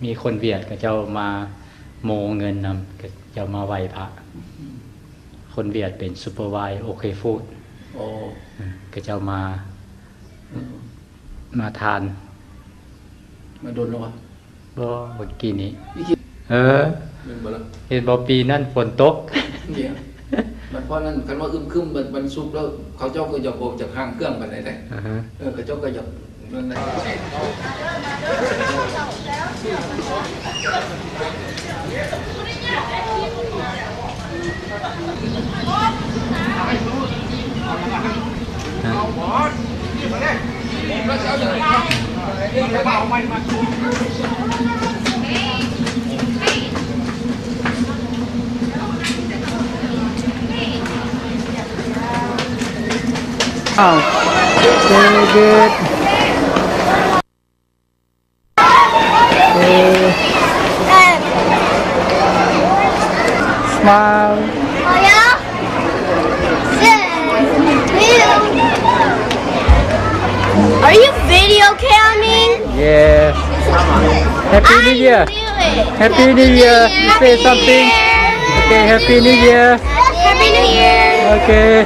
ມີຄົນຫວຽດເຂົາເຈົ້າມາໂມເງິນນຳ ເຂົາເຈົ້າມາໄຫວ້ພະ. ຄົນຫວຽດເປັນ supervise OK Food. ໂອ້ ເຂົາເຈົ້າມາ ມາທານ. ມາດົນແລ້ວຫວາ? ບໍ່ ມື້ກີ້ນີ້. ເອີ ແມ່ນບໍ່ລະ? ເຫັນບໍ່ ປີນັ້ນຝົນຕົກ. ມັນເພາະນັ້ນ ຄັນວ່າອຶມຄຶມ ວັນ ວັນສຸກແລ້ວ ເຂົາເຈົ້າກໍຢາກ ບໍ່ຢາກຫ້າງເຄື່ອງປານໃດເດ້. ເອີ ເຂົາເຈົ້າກໍຢາກ Wow, very good. Smile. Are you video camming? Yes. Happy New Year. Happy New Year. You say something. Okay, Happy New Year. Happy New Year. Okay.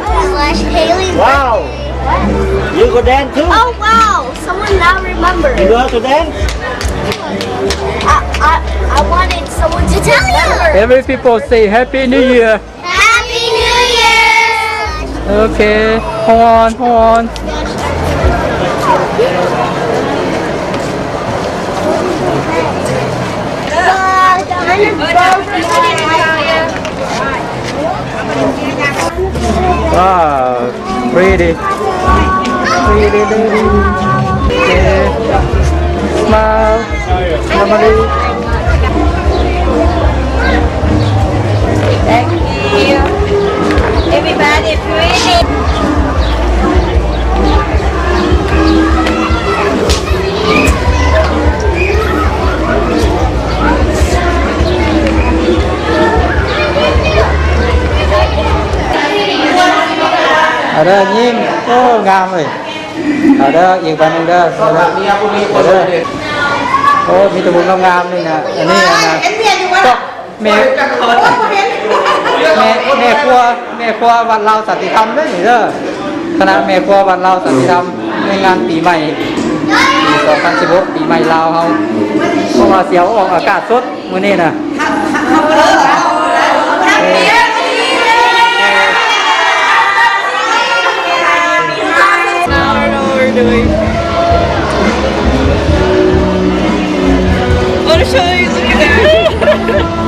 Wow. You go dance too? Oh, wow. Someone now remember. You know how to dance? I, I, I wanted someone to remember. Every people say Happy New Year. Happy New Year. Okay, hold on, hold on. Wow, pretty. Pretty lady. Okay. Smile. Normally. Thank you. Everybody pretty. ເອົາເດີຍິງ ໂອ້ ງາມເວີຍ. ເອົາເດີ ອີກບາດໜຶ່ງເດີ ເອົາເດີ ເອົາເດີ. ໂອ້ ມີແຕ່ຜູ້ງາມໆ ນີ້ນະ. ອັນນີ້ ອັນນະ ແມ່ ແມ່ ແມ່ຄົວ ແມ່ຄົວວັດລາວສັນຕິທຳເດີນີ້ເດີ. ຄະນະແມ່ຄົວວັດລາວສັນຕິທຳ ໃນງານປີໃໝ່ ປີສອງພັນສິບຫົກ ປີໃໝ່ລາວເຮົາ ເພາະວ່າຊິເອົາອອກອາກາດສົດມື້ນີ້ນະ. Now I know what we're doing. I wanna show you, look at that.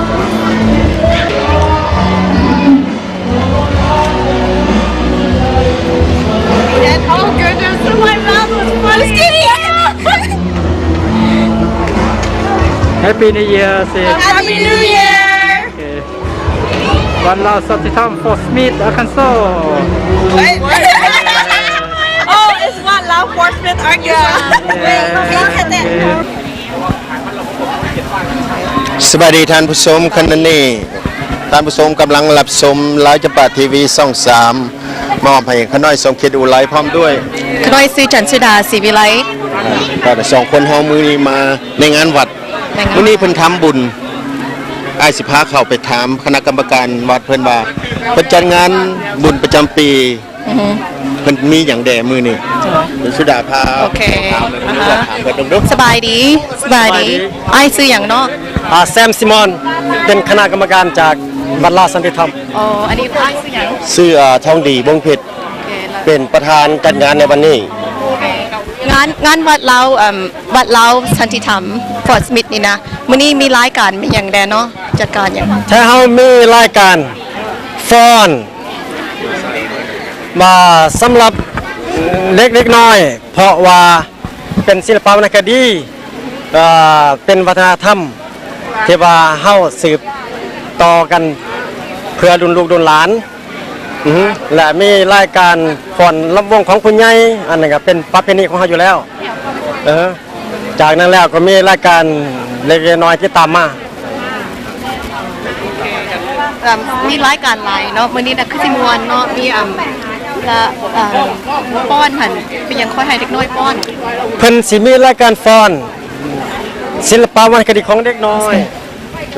Oh goodness, my mouth was funny. Happy New Year, sis. Happy New Year. ວັດລາວສັນຕິທຳ Fort Smith Arkansas. Oh, it's ວັດລາວ Fort Smith Arkansas. Yeah. ສະບາຍດີທ່ານຜູ້ຊົມ, ຂະນະນີ້ທ່ານຜູ້ຊົມກຳລັງຮັບຊົມລາວຈຳປາທີວີຊ່ອງສາມ ມອບໃຫ້ຂະນ້ອຍ ສົມເຂດ ອຸໄລ ພ້ອມດ້ວຍ ຂະນ້ອຍຊື່ ຈັນສຸດາ ສີວິໄລ. ກໍສອງຄົນເຮົາມື້ນີ້ມາໃນງານວັດ ໃນງານ ມື້ນີ້ເພິ່ນທຳບຸນ. ອ້າຍຊິພາເຂົ້າໄປຖາມຄະນະກຳມະການວັດເພິ່ນວ່າ ເພິ່ນຈັດງານບຸນປະຈຳປີ ອືຮຶ ເພິ່ນມີຫຍັງແດ່ມື້ນີ້? ໂດຍ ເພິ່ນ ສຸດາພາ ໂອເຄ ຖາມເພິ່ນ ອ່າຮະ ຖາມເພິ່ນເບິ່ງດູ. ສະບາຍດີ ສະບາຍດີ ສະບາຍດີ. ອ້າຍຊື່ຫຍັງເນາະ? ອ່າ ແຊມ ຊີມອນ ເປັນຄະນະກຳມະການຈາກວັດລາວສັນຕິທຳ. ອໍ ອັນນີ້ອ້າຍຊື່ຫຍັງ? ຊື່ ອ່າ ທອງດີ ວົງເພັດ ໂອເຄ ແລ້ວ ເປັນປະທານຈັດງານໃນວັນນີ້ ໂອເຄ. ງານ ງານວັດລາວ ເອີ່ມ ວັດລາວສັນຕິທຳ Fort Smith ນີ້ນະ ມື້ນີ້ມີລາຍການມີຫຍັງແດ່ເນາະ? ຈັດການຫຍັງ? ແທ້ເຮົາມີລາຍການຟ້ອນ ວ່າສຳລັບເດັກ ເດັກນ້ອຍ ເພາະວ່າເປັນສິລະປະວັນນະຄະດີ ເອີ່ ເປັນວັດທະນະທຳທີ່ວ່າເຮົາສືບຕໍ່ກັນເພື່ອລຸ້ນລູກລຸ້ນຫຼານ. ອືຮຶ ແລະ ມີລາຍການຟ້ອນລຳວົງຂອງຜູ້ໃຫຍ່ ອັນນັ້ນກໍເປັນປະເພນີຂອງເຮົາຢູ່ແລ້ວ. ເອີ ຈາກນັ້ນແລ້ວກໍມີລາຍການເລັກໆນ້ອຍໆຕິດຕາມມາ. ເອີ່ມ ມີລາຍການຫຼາຍເນາະ ມື້ນີ້ນະ ຄືຊິມ່ວນເນາະ ມີ ເອີ່ມ ລະ ເອີ່ມ ຟ້ອນຫັ້ນ ເປັນຫຍັງຄ່ອຍໃຫ້ເດັກນ້ອຍຟ້ອນ? ເພິ່ນຊິມີລາຍການຟ້ອນ ສິລະປະວັນນະຄະດີຂອງເດັກນ້ອຍ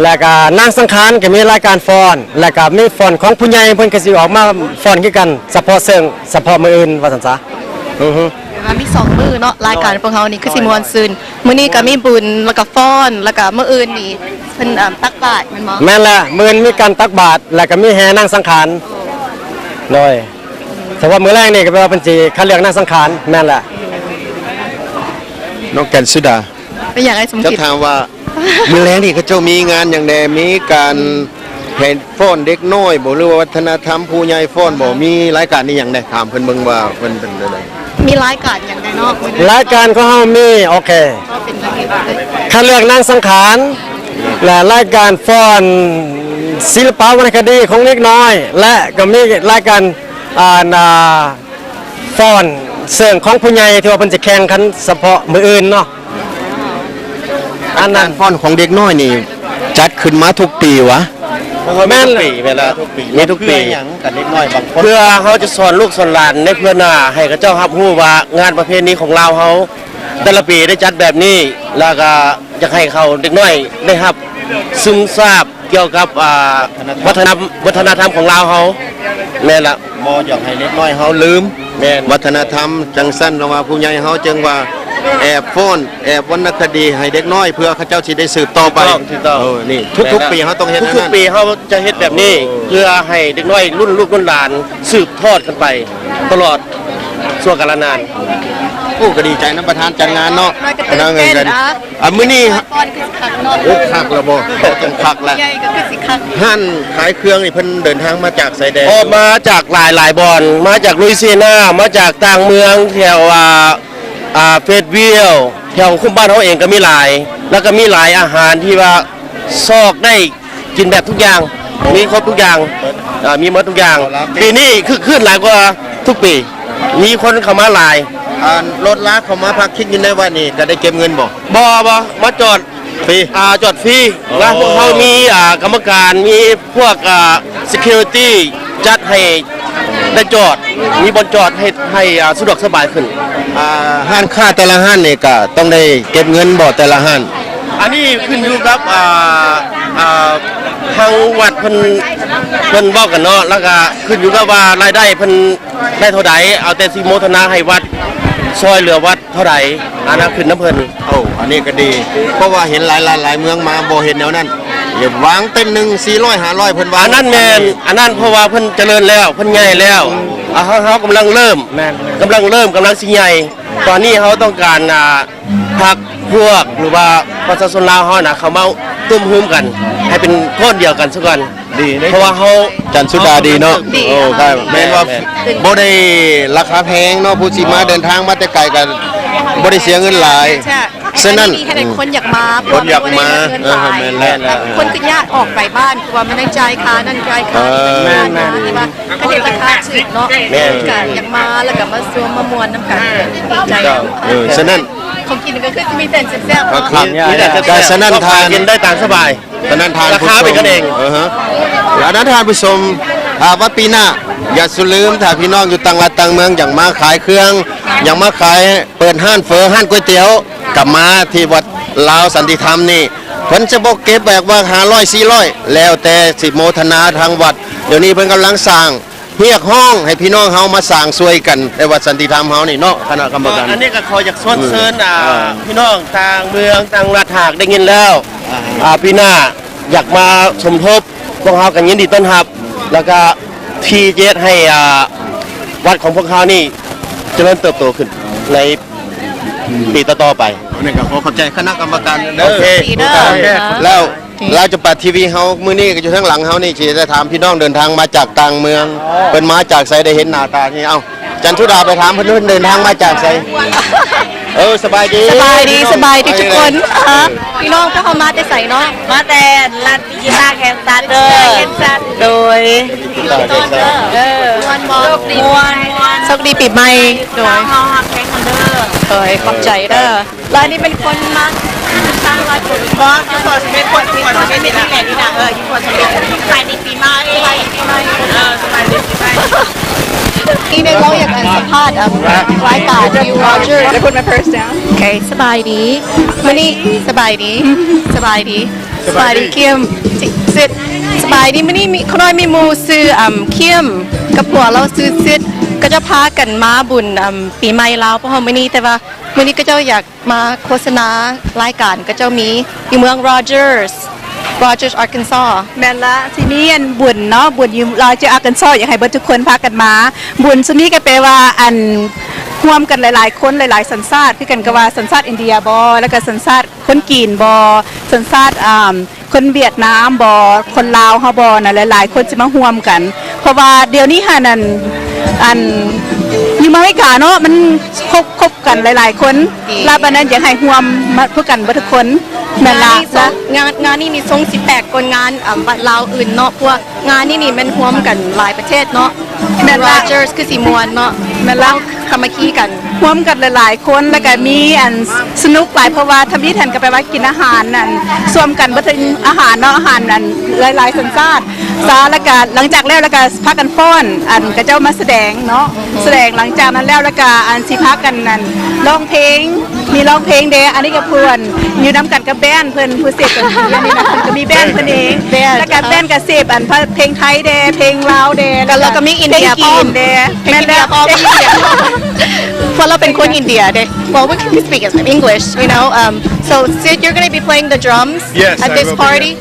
ແລ້ວກະນາງສັງຂານກໍມີລາຍການຟ້ອນ ແລ້ວກະມີຟ້ອນຂອງຜູ້ໃຫຍ່ ເພິ່ນກໍຊິອອກມາຟ້ອນຄືກັນ ສະເພາະເຊິ່ງ ສະເພາະມື້ອື່ນວ່າຊັ້ນຊະ. ອືຮຶ ແປວ່າມີສອງມື້ເນາະ ລາຍການພວກເຮົານີ້ຄືຊິມ່ວນຊື່ນ. ມື້ນີ້ກໍມີບຸນ ແລ້ວກໍຟ້ອນ ແລ້ວກໍມື້ອື່ນນີ້ເພິ່ນ ເອີ່ມ ຕັກບາດແມ່ນບໍ່? ແມ່ນແຫຼະ ມື້ອື່ນມີການຕັກບາດ ແລ້ວກໍມີແຫ່ນາງສັງຂານ. ໂດຍ ສະເພາະມື້ແລງນີ້ກໍແປວ່າເພິ່ນຊິຄັດເລືອກນາງສັງຂານ. ແມ່ນແຫຼະ ນ້ອງແກ່ນສຸດາ. ເປັນຫຍັງອ້າຍສົມຄິດ? ຈະຖາມວ່າ ມື້ແລງນີ້ເຂົາເຈົ້າມີງານຫຍັງແດ່? ມີການແຫ່ຟ້ອນເດັກນ້ອຍບໍ ຫຼືວ່າວັດທະນະທຳຜູ້ໃຫຍ່ຟ້ອນບໍ? ມີລາຍການອີ່ຫຍັງແດ່? ຖາມເພິ່ນເບິ່ງວ່າເພິ່ນເປັນແນວໃດ? ມີລາຍການຫຍັງແດ່ເນາະ? ລາຍການຂອງເຮົາມີ ໂອເຄ ຄັດເລືອກນາງສັງຂານ ແລະ ລາຍການຟ້ອນ ສິລະປະວັນນະຄະດີຂອງເດັກນ້ອຍ ແລະ ກໍມີລາຍການ ອ່າ ນ ອ່າ ຟ້ອນເຊິ່ງຂອງຜູ້ໃຫຍ່ ທີ່ວ່າເພິ່ນຈະແຂ່ງຂັນສະເພາະມື້ອື່ນເນາະ. ອັນນັ້ນ ການຟ້ອນຂອງເດັກນ້ອຍນີ້ຈັດຂຶ້ນມາທຸກປີຫວາ? ແມ່ນ ມີທຸກປີ ແມ່ນລະ ມີທຸກປີ. ເພື່ອຫຍັງກັບເດັກນ້ອຍບາງຄົນ? ເພື່ອເຮົາຈະສອນລູກສອນຫຼານໃນເພື່ອໜ້າ ໃຫ້ເຂົາເຈົ້າຮັບຮູ້ວ່າງານປະເພນີຂອງລາວເຮົາ ແຕ່ລະປີໄດ້ຈັດແບບນີ້ ແລ້ວກໍຢາກໃຫ້ເຂົາເດັກນ້ອຍໄດ້ຮັບຊຶມຊາບ ກ່ຽວກັບ ອ່າ ວັດທະນະ ວັດທະນະທຳຂອງລາວເຮົາ. ແມ່ນລະ ບໍ່ຢາກໃຫ້ເດັກນ້ອຍເຮົາລືມ ແມ່ນ ວັດທະນະທຳ. ຈັ່ງຊັ້ນລະວ່າ ຜູ້ໃຫຍ່ເຮົາຈຶ່ງວ່າແອບຟ້ອນ ແອບວັນນະຄະດີໃຫ້ເດັກນ້ອຍ ເພື່ອເຂົາເຈົ້າຊິໄດ້ສືບຕໍ່ໄປ. ຖືກຕ້ອງ ຖືກຕ້ອງ. ເອີ ນີ້ ທຸກໆປີເຮົາຕ້ອງເຮັດ ທຸກໆປີເຮົາຈະເຮັດແບບນີ້ ເອີ ເພື່ອໃຫ້ເດັກນ້ອຍລຸ້ນລູກລຸ້ນຫຼານສືບທອດກັນໄປຕະຫຼອດຊົ່ວກາລະນານ. ໂອ້ ກໍດີໃຈນຳປະທານຈັດງານເນາະ ມາກະຕື່ນເຕັ້ນ ອ່າ ມື້ນີ້ ໂອ້ ຄັກແລ້ວບໍ່? ຕ້ອງຄັກແລ້ວ ໃຫຍ່ກໍຄືຊິຄັກ. ຮ້ານຂາຍເຄື່ອງນີ້ເພິ່ນເດີນທາງມາຈາກໃສແດ່? ອອກມາຈາກຫຼາຍໆບ່ອນ ມາຈາກລຸຍຊີນາ ມາຈາກຕ່າງເມືອງ ແຖວ ອ່າ ອ່າ ເຟດວິວ ແຖວຄຸ້ມບ້ານເຮົາເອງກໍມີຫຼາຍ ແລ້ວກໍມີຫຼາຍອາຫານທີ່ວ່າຊອກໄດ້ ກິນແບບທຸກຢ່າງ ມີຄົບທຸກຢ່າງ ເອີ ມີໝົດທຸກຢ່າງ. ປີນີ້ຄຶກຄື້ນຫຼາຍກວ່າທຸກປີ ມີຄົນເຂົ້າມາຫຼາຍ. ອັນລົດລາເຂົ້າມາພັກຄິງຢູ່ໃນວັດນີ້ກໍໄດ້ເກັບເງິນບໍ່? ບໍ່ ບໍ່ ມາຈອດຟຣີ ອ່າ ຈອດຟຣີ. ແລ້ວພວກເຮົາມີ ອ່າ ກຳມະການ ມີພວກ ອ່າ ເຊັກຄິວຣິຕີ້ ຈັດໃຫ້ໄດ້ຈອດ ມີບ່ອນຈອດໃຫ້ ໃຫ້ ອ່າ ສະດວກສະບາຍຂຶ້ນ. ອ່າ ຮ້ານຄ້າແຕ່ລະຮ້ານນີ້ກໍຕ້ອງໄດ້ເກັບເງິນບໍ່ແຕ່ລະຮ້ານ? ອັນນີ້ຂຶ້ນຢູ່ກັບ ອ່າ ອ່າ ທາງວັດເພິ່ນ ເພິ່ນເວົ້າກັນເນາະ ແລ້ວກໍຂຶ້ນຢູ່ກັບວ່າລາຍໄດ້ເພິ່ນໄດ້ເທົ່າໃດ ເອົາແຕ່ຊິໂມທະນາໃຫ້ວັດ ຊ່ອຍເຫຼືອວັດເທົ່າໃດ ອັນນັ້ນຂຶ້ນນຳເພິ່ນ. ໂອ້ ອັນນີ້ກໍດີ ເພາະວ່າເຫັນຫຼາຍລັດຫຼາຍເມືອງມາບໍ່ເຫັນແນວນັ້ນ ວາງເຕັນໜຶ່ງສີ່ຮ້ອຍຫ້າຮ້ອຍ ເພິ່ນວ່າ. ອັນນັ້ນແມ່ນ ອັນນັ້ນເພາະວ່າເພິ່ນຈະເລີນແລ້ວ ເພິ່ນໃຫຍ່ແລ້ວ. ອ່າ ເຮົາ ເຮົາກຳລັງເລີ່ມ ແມ່ນ ກຳລັງເລີ່ມ ກຳລັງຊິໃຫຍ່. ຕອນນີ້ເຮົາຕ້ອງການ ອ່າ ພັກພວກ ຫຼືວ່າປະຊາຊົນລາວເຮົານະ ເຂົ້າມາຕຸ້ມໂຮມກັນ ໃຫ້ເປັນກ້ອນດຽວກັນຊະກ່ອນ. ດີເດ້ ເພາະວ່າເຮົາ ຈັນສຸດາດີເນາະ. ດີ ໂອ້ ແມ່ນວ່າ ແມ່ນ ບໍ່ໄດ້ລາຄາແພງເນາະ ຜູ້ຊິມາເດີນທາງມາແຕ່ໄກກໍບໍ່ໄດ້ເສຍເງິນຫຼາຍ. ສະນັ້ນ ອັນນີ້ເຮັດໃຫ້ຄົນຢາກມາ ຄົນຢາກມາ ເພາະວ່າບໍ່ໄດ້ເສຍເງິນຫຼາຍ. ເອີ ແມ່ນແລ້ວ ແລ້ວຄົນກໍຢາກອອກໄປບ້ານ ເພາະວ່າມັນໄດ້ຈ່າຍຄ່ານັ້ນຈ່າຍຄ່ານີ້ ເອີ ແມ່ນໆ ແຕ່ວ່າ ຄັນເຫັນລາຄາຖືກເນາະ ແມ່ນ ກໍຢາກມາ ແລ້ວກໍມາຊວມມາມ່ວນນຳກັນ ດີໃຈ. ເຈົ້າ ເອີ ສະນັ້ນ ຂອງກິນກໍຄືຊິມີແຕ່ແຊບໆເນາະ. ຄັກ ມີແຕ່ແຊບໆ ກໍສະນັ້ນທ່ານ ກິນໄດ້ຕາມສະບາຍ ສະນັ້ນທ່ານ ລາຄາເປັນກັນເອງ. ເອີຮະ ແລ້ວນັ້ນທ່ານຜູ້ຊົມ ຖ້າວ່າປີໜ້າ ຢ່າສູ່ລືມ ຖ້າພີ່ນ້ອງຢູ່ຕ່າງລັດຕ່າງເມືອງ ຢາກມາຂາຍເຄື່ອງ ຢາກມາຂາຍ ເປີດຮ້ານເຝີ ຮ້ານກ໋ວຍຕຽວ ກັບມາທີ່ວັດລາວສັນຕິທຳນີ້ ເພິ່ນຈະບໍ່ເກັບແບບວ່າຫ້າຮ້ອຍ ສີ່ຮ້ອຍ ແລ້ວແຕ່ຊິໂມທະນາທາງວັດ. ດຽວນີ້ເພິ່ນກຳລັງສ້າງ ຮຽກຮ້ອງໃຫ້ພີ່ນ້ອງເຮົາມາສ້າງຊ່ວຍກັນໃນວັດສັນຕິທຳເຮົານີ້ເນາະ ຄະນະກຳມະການ. ອັນນີ້ກໍຂໍຢາກຊວນເຊີນ ອ່າ ພີ່ນ້ອງຕ່າງເມືອງຕ່າງລັດ ຫາກໄດ້ຍິນແລ້ວ ອ່າ ອ່າ ປີໜ້າຢາກມາສົມທົບ ພວກເຮົາກໍຍິນດີຕ້ອນຮັບ ແລ້ວກໍທີ່ຈະເຮັດໃຫ້ ອ່າ ວັດຂອງພວກເຮົານີ້ຈະເລີນເຕີບໂຕຂຶ້ນໃນປີຕໍ່ໆໄປ. ອັນນີ້ກໍຂໍຂອບໃຈຄະນະກຳມະການເດີ. ໂອເຄ ດີເດີ. ແລ້ວ ລາວຈຳປາທີວີເຮົາມື້ນີ້ກໍຢູ່ທາງຫຼັງເຮົານີ້ ຊິໄດ້ຖາມພີ່ນ້ອງເດີນທາງມາຈາກຕ່າງເມືອງ ເພິ່ນມາຈາກໃສ ໄດ້ເຫັນໜ້າຕານີ້. ເອົ້າ ຈັນສຸດາ ໄປຖາມເພິ່ນ ເພິ່ນເດີນທາງມາຈາກໃສ? ເອີ ສະບາຍດີ ສະບາຍດີ ສະບາຍດີທຸກຄົນ. ອ່າ ພີ່ນ້ອງ ພວກເຮົາມາແຕ່ໃສເນາະ? ມາແຕ່ລັດກິຕາແຂງສັດເດີ. ໂດຍ ເອີ ມ່ວນບໍ່? ມ່ວນ ໂຊກດີປີໃໝ່. ໂດຍ ເຮົາຮັກແພງກັນເດີ. ໂດຍ ຂອບໃຈເດີ. ແລ້ວອັນນີ້ເປັນຄົນມາສ້າງລອຍຜົນບໍ່? ຢູ່ເກາະສະເໝິດ ຄົນ ຄົນສະເໝິດນີ້ແຫຼະ ນີ້ນະ. ເອີ ຢູ່ເກາະສະເໝິດ. ສະບາຍດີປີໃໝ່. ເອີ ສະບາຍດີປີໃໝ່. ທີ່ໄດ້ເວົ້າຢາກອັນສຳພາດ ເອີ ລາຍການ New Rogers. I put my purse down. ໂອເຄ ສະບາຍດີ. ມື້ນີ້ສະບາຍດີ ສະບາຍດີ ສະບາຍດີ ສະບາຍດີ ຄິມ ຊິດ ສະບາຍດີ. ມື້ນີ້ມີ ຂ້ານ້ອຍມີໝູ່ຊື່ ອຳ ຄິມ ກັບຜົວລາວຊື່ຊິດ ກໍຈະພາກັນມາບຸນ ອຳ ປີໃໝ່ລາວພວກເຮົາມື້ນີ້ ແຕ່ວ່າມື້ນີ້ເຂົາເຈົ້າຢາກ ມາໂຄສະນາລາຍການ ເຂົາເຈົ້າມີຢູ່ເມືອງ Rogers Rogers Arkansas. ແມ່ນລະ ຊິມີອັນບຸນເນາະ ບຸນຢູ່ Rogers Arkansas ຢາກໃຫ້ເບິດທຸກຄົນພາກັນມາ. ບຸນຊຸດນີ້ກໍແປວ່າ ອັນ ຮວມກັນຫຼາຍໆຄົນ ຫຼາຍໆສັນຊາດ ຄືກັນກັບວ່າສັນຊາດອິນເດຍບໍ ແລ້ວກໍສັນຊາດຄົນຈີນບໍ ສັນຊາດ ອາ ຄົນຫວຽດນາມບໍ ຄົນລາວເຮົາບໍນະ ຫຼາຍໆຄົນຊິມາຮ່ວມກັນ ເພາະວ່າດຽວນີ້ຫັ້ນ ອັນ ອັນ ຢູ່ອາເມລິກາເນາະ ມັນຄົບ ຄົບກັນຫຼາຍໆຄົນ ລະບັດນັ້ນຢາກໃຫ້ຮ່ວມມາຄືກັນເບິດທຸກຄົນ. ແມ່ນລະ ງານນີ້ ງານ ງານນີ້ນີ້ຊົງຊິແປກກວ່າງານ ອາ ບ້ານລາວອື່ນເນາະ ເພາະວ່າງານນີ້ນີ້ແມ່ນຮ່ວມກັນຫຼາຍປະເທດເນາະ. ແມ່ນລະ Rogers ຄືຊິມ່ວນເນາະ. ແມ່ນລະ ສາມັກຄີກັນ ຮ່ວມກັນຫຼາຍໆຄົນ ແລ້ວກະມີອັນສະໜຸກຫຼາຍ ເພາະວ່າທຳອິດຫັ້ນກໍແປວ່າກິນອາຫານນັ້ນ ຊວມກັນເບິດທັງອາຫານເນາະ ອາຫານອັນຫຼາຍໆສັນຊາດຊະ ແລ້ວກະຫຼັງຈາກແລ້ວ ແລ້ວກະພາກັນຟ້ອນ ອັນເຂົາເຈົ້າມາສະແດງເນາະ ສະແດງ. ຫຼັງຈາກນັ້ນແລ້ວ ແລ້ວກະອັນຊິພາກັນນັ້ນຮ້ອງເພງ ມີຮ້ອງເພງແດ່. ອັນນີ້ກໍເພື່ອນຢູ່ນຳກັນກັບແບນເພິ່ນ ຜູ້ເສບກັນ ອັນນີ້ນະ ເພິ່ນກໍມີແບນເພິ່ນເອງ ແລ້ວກໍແບນກໍເສບອັນເພງໄທແດ່ ເພງລາວແດ່ ແລ້ວກໍມີອິນເດຍພ້ອມແດ່. ແມ່ນແລ້ວ ເພງອິນເດຍພ້ອມ ເພາະລາວເປັນຄົນອິນເດຍເດ້. Well, we can speak in English, you know. Um, so, Sid, you're gonna be playing the drums Yes, at I this will be, party,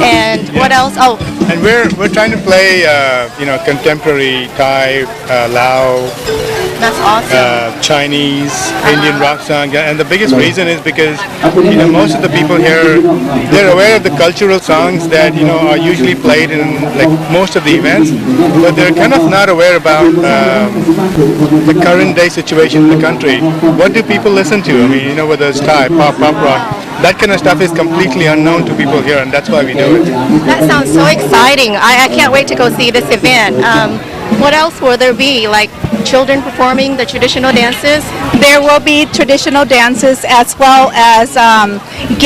yeah. And what Yeah. else? Oh, And we're, we're trying to play, uh, you know, contemporary Thai, uh, Lao, That's awesome. uh, Chinese, Indian Uh-huh. rock songs. And the biggest reason is because, you know, most of the people here, they're aware of the cultural songs that, you know, are usually played in, like, most of the events, but they're kind of not aware about, um, the current day situation in the country. What do people listen to? I mean, you know, whether it's Thai, pop, pop rock, that kind of stuff is completely unknown to people here, and that's why we do it. That sounds so exciting. I, I can't wait to go see this event. Um, what else will there be? Like children performing the traditional dances? There will be traditional dances as well as, um,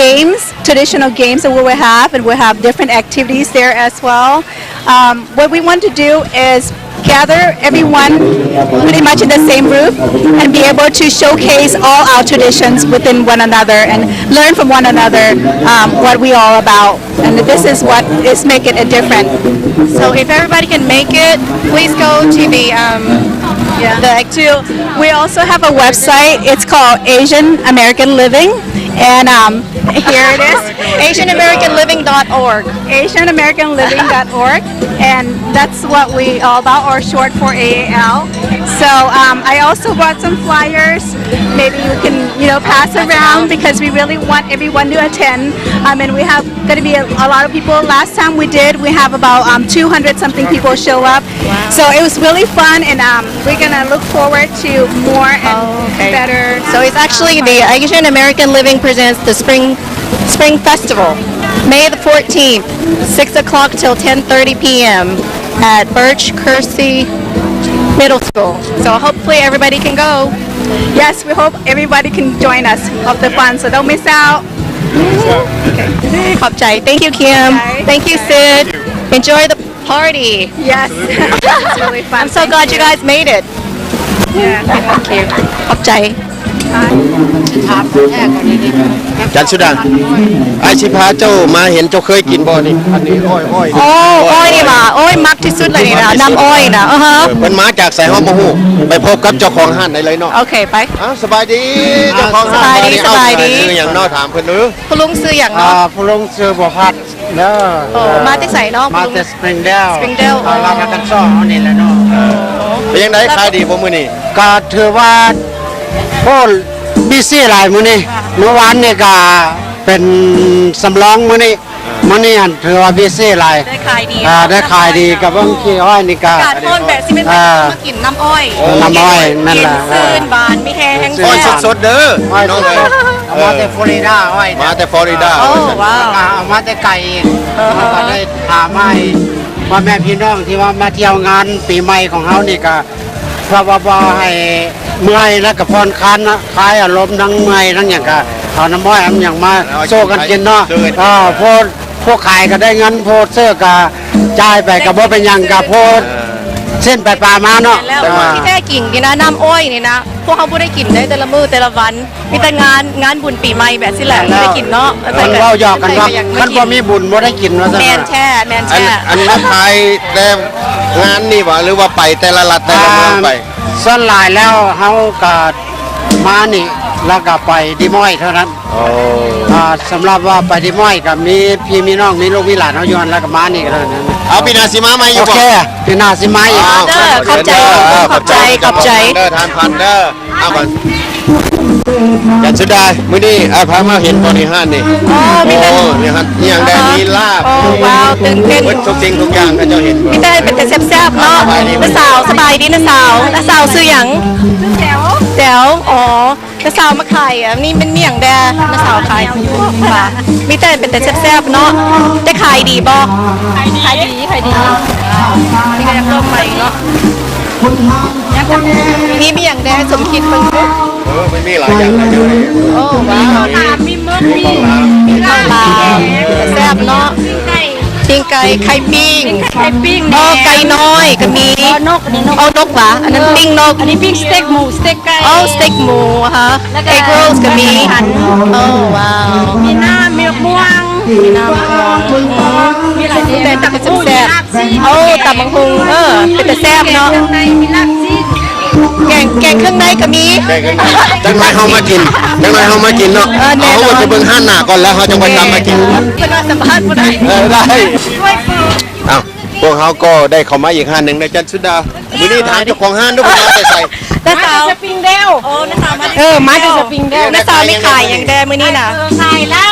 games, traditional games that we will have, and we'll have different activities there as well. Um, what we want to do is gather everyone pretty much in the same group and be able to showcase all our traditions within one another and learn from one another, um, what we all about. And this is what is making it different. So if everybody can make it, please go to the, um, yeah, the actu- We also have a website. It's called Asian American Living. And, um, here it is. Asian American Living dot org. Asian American Living dot org. And that's what we all about, or short for A A L. So, um, I also brought some flyers. Maybe you can, you know, pass around because we really want everyone to attend. Um, and we have gonna be a, a lot of people. Last time we did, we have about, um, two hundred something people show up. Wow. So it was really fun, and, um, we're gonna look forward to more and Oh, okay. better. So it's actually the Asian American Living presents the Spring, Spring Festival, May the fourteenth, six o'clock till ten thirty p m at Birch Kersey Middle School. So hopefully everybody can go. Yes, we hope everybody can join us of the fun, so don't miss out. ຂອບໃຈ. Thank you, Kim. Thank you, Sid. Enjoy the party. Yes. It's really fun. I'm so glad you guys made it. Yeah. Thank you. ຂອບໃຈ. ຈັນສຸດາ ອ້າຍຊິພາເຈົ້າມາເຫັນ ເຈົ້າເຄີຍກິນບໍ່ນີ້? ອັນນີ້ອ້ອຍ ອ້ອຍ ໂອ້ ອ້ອຍນີ້ຫວາ? ໂອ້ຍ ມັກທີ່ສຸດເລີຍນີ້ນະ ນ້ຳອ້ອຍນະ. ເອີ ເພິ່ນມາຈາກໃສເຮົາບໍ່ຮູ້. ໄປພົບກັບເຈົ້າຂອງຮ້ານໄດ້ເລີຍເນາະ. ໂອເຄ ໄປ. ອ້າວ ສະບາຍດີ ເຈົ້າຂອງຮ້ານ. ສະບາຍດີ ສະບາຍດີ. ຊື່ຫຍັງເນາະ? ຖາມເພິ່ນເດີ. ຄຸນລຸງຊື່ຫຍັງເນາະ? ອ່າ ຄຸນລຸງຊື່ບົວພັດເດີ. ໂອ້ ມາແຕ່ໃສເນາະ? ມາແຕ່ Springdale Springdale ອ່າ ລັດອາກັນຊໍເຮົານີ້ແຫຼະເນາະ. ເປັນຈັ່ງໃດ ຂາຍດີບໍ່ມື້ນີ້? ກໍຖືວ່າ ໂອ້ ບີຊີຫຼາຍມື້ນີ້. ມື້ວານນີ້ກໍເປັນສຳລອງມື້ນີ້. ມື້ນີ້ຫັ້ນຖືວ່າບີຊີຫຼາຍ. ໄດ້ຂາຍດີ. ອ່າ ໄດ້ຂາຍດີ. ກັບເບິ່ງຂີ້ອ້ອຍນີ້ກໍ ອາກາດຮ້ອນແບບນີ້ແມ່ນ ອ່າ ມາກິນນ້ຳອ້ອຍ. ເອີ ນ້ຳອ້ອຍ ແມ່ນລະ. ຊື່ນບານ ມີແຮງ. ອ້ອຍສົດໆເດີ ອ້ອຍສົດໆ. ເອົາມາແຕ່ຟລໍຣິດາ ອ້ອຍ ມາແຕ່ຟລໍຣິດາ. ໂອ້ ວ້າວ. ເອົາມາແຕ່ໄກອີກ. ເອີ ກໍໄດ້ພາມາໃຫ້ພໍ່ແມ່ພີ່ນ້ອງທີ່ວ່າມາທ່ຽວງານປີໃໝ່ຂອງເຮົານີ້ ກໍເພື່ອວ່າບໍ່ໃຫ້ເມື່ອຍ ແລ້ວກໍຜ່ອນຄາຍນະ ຄາຍອາລົມ ທັງເມື່ອຍທັງຫຍັງ ກໍເອົານ້ຳອ້ອຍນ້ຳຫຍັງມາ ເອົາ ໂຊກັນກິນເນາະ. ເອີ ຜູ້ ຜູ້ຂາຍກໍໄດ້ເງິນ ຜູ້ຊື້ກໍຈ່າຍໄປກໍບໍ່ເປັນຫຍັງ ກໍຜູ້ ເອີ ເສັ້ນໄປປາມາເນາະ ແມ່ນແລ້ວ ແຕ່ວ່າທີ່ແທ້ຈິງນີ້ນະ ນ້ຳອ້ອຍນີ້ນະ ພວກເຮົາບໍ່ໄດ້ກິນເດ້ ແຕ່ລະມື້ແຕ່ລະວັນ ມີແຕ່ງານ ງານບຸນປີໃໝ່ແບບຊີ້ແຫຼະ ແມ່ນແລ້ວ ໄດ້ກິນເນາະ ເອີ ເພິ່ນເວົ້າຫຍອກກັນວ່າ ໃຜກໍຢາກມາກິນ ຄັນບໍ່ມີບຸນບໍ່ໄດ້ກິນວ່າຊັ້ນ ແມ່ນແທ້ ແມ່ນແທ້ ອັນ ອັນມາຂາຍແຕ່ງານນີ້ບໍ່ ຫຼືວ່າໄປແຕ່ລະລັດແຕ່ລະເມືອງໄປ? ອ່າ ສ່ວນຫຼາຍແລ້ວເຮົາກໍມານີ້ ແລ້ວກໍໄປດີມອຍເທົ່ານັ້ນ. ໂອ້ ອ່າ ສຳລັບວ່າໄປດີມອຍກໍມີພີ່ມີນ້ອງ ມີລູກມີຫຼານເຮົາຢູ່ຫັ້ນ ແລ້ວກໍມານີ້ກໍເທົ່ານັ້ນ. ເອົາ ປີໜ້າຊິມາໃໝ່ຢູ່ບໍ່? ໂອເຄ ປີໜ້າຊິມາອີກ. ອໍ ເດີ ຂອບໃຈ ເດີ ຂອບໃຈ ຂອບໃຈ ຂອບໃຈເດີ ທ່ານພັນເດີ. ເອົາ ກັນ ຈັນສຸດາ ມື້ນີ້ອ້າຍພາມາເຫັນບໍ່ນີ້ ຮ້ານນີ້? ອໍ ມີແຕ່ ໂອ້ ມີຮ້ານອີ່ຫຍັງແດ່? ມີລາບ ໂອ້ ວ້າວ ຕື່ນເຕັ້ນ ເບິດທຸກສິ່ງທຸກຢ່າງ ເຂົາເຈົ້າເຫັນບໍ່? ມີແຕ່ເປັນຕາແຊບໆເນາະ. ສະບາຍດີ ນ້າສາວ ນ້າສາວຊື່ຫຍັງ? ຊື່ແຈວ ແຈວ ອໍ ນ້າສາວມາຂາຍ ອັນນີ້ແມ່ນມີຫຍັງແດ່ ນ້າສາວຂາຍ? ມີແຕ່ເປັນຕາແຊບໆເນາະ. ແຕ່ຂາຍດີບໍ່? ຂາຍດີ ຂາຍດີ ຂາຍດີ. ນີ້ກໍຍັງເລີ່ມໃໝ່ເນາະ. ມີ ມີຫຍັງແດ່ ສົມຄິດເບິ່ງດູ. ເອີ ມັນມີຫຼາຍຢ່າງຫຼາຍແນວນີ້. ໂອ້ ວ້າວ ມີໝາກຂາມ ມີໝຶກ ມີ ມີເຂົ້າຫຼາມ ມີເຂົ້າຫຼາມ ແຊບເນາະ. ປີ້ງໄກ່ ປີ້ງໄກ່ ໄຂ່ປີ້ງ ໄຂ່ປີ້ງ ເອີ ແໜມ ໄກ່ນ້ອຍກໍມີ. ເອີ ນົກ ອັນນີ້ນົກ ເອີ ນົກຫວາ? ອັນນັ້ນ ເອີ ປີ້ງນົກ ອັນນີ້ປີ້ງສະເຕັກໝູ ສະເຕັກໄກ່ ເອີ ສະເຕັກໝູ ຮະ ເອັກໂຣລກໍມີ. ເອີ ວ້າວ ມີນ້ຳ ມີໝາກມ່ວງ ມີນ້ຳ ມີໝາກມ່ວງ ອືມ ມີຫຼາຍ ມີແຕ່ຕັກແຊບໆ. ໂອ້ ຕຳບັກຫຸ່ງ ເອີ ເປັນຕາແຊບເນາະ. ເຄື່ອງໃນມີລາບຊີ້ນ ແກງ ແກງເຄື່ອງໃນກໍມີ. ແກງເຄື່ອງໃນ ຈັກໜ້ອຍເຮົາມາກິນ ຈັກໜ້ອຍເຮົາມາກິນເນາະ. ເອີ ແນ່ນອນ ເຮົາວ່າຈະເບິ່ງຮ້ານໜ້າກ່ອນ ແລ້ວເຮົາຈັ່ງຄ່ອຍກັບມາກິນ. ເພິ່ນວ່າສຳພາດບໍ່ໄດ້ ເອີ ໄດ້. ເອົ້າ ພວກເຮົາກໍໄດ້ເຂົ້າມາອີກຮ້ານໜຶ່ງໃນຈັນສຸດາ. ມື້ນີ້ຖາມເຈົ້າຂອງຮ້ານດູ ເພິ່ນມາແຕ່ໃສ? ນ້າສາວ ມາຈາກສະປຣິງເດວ. ໂອ້ ນ້າສາວມາຈາກ ເອີ ສະປຣິງເດວ ມາຈາກສະປຣິງເດວ. ນ້າສາວມີຂາຍຫຍັງແດ່ມື້ນີ້ນະ? ຂ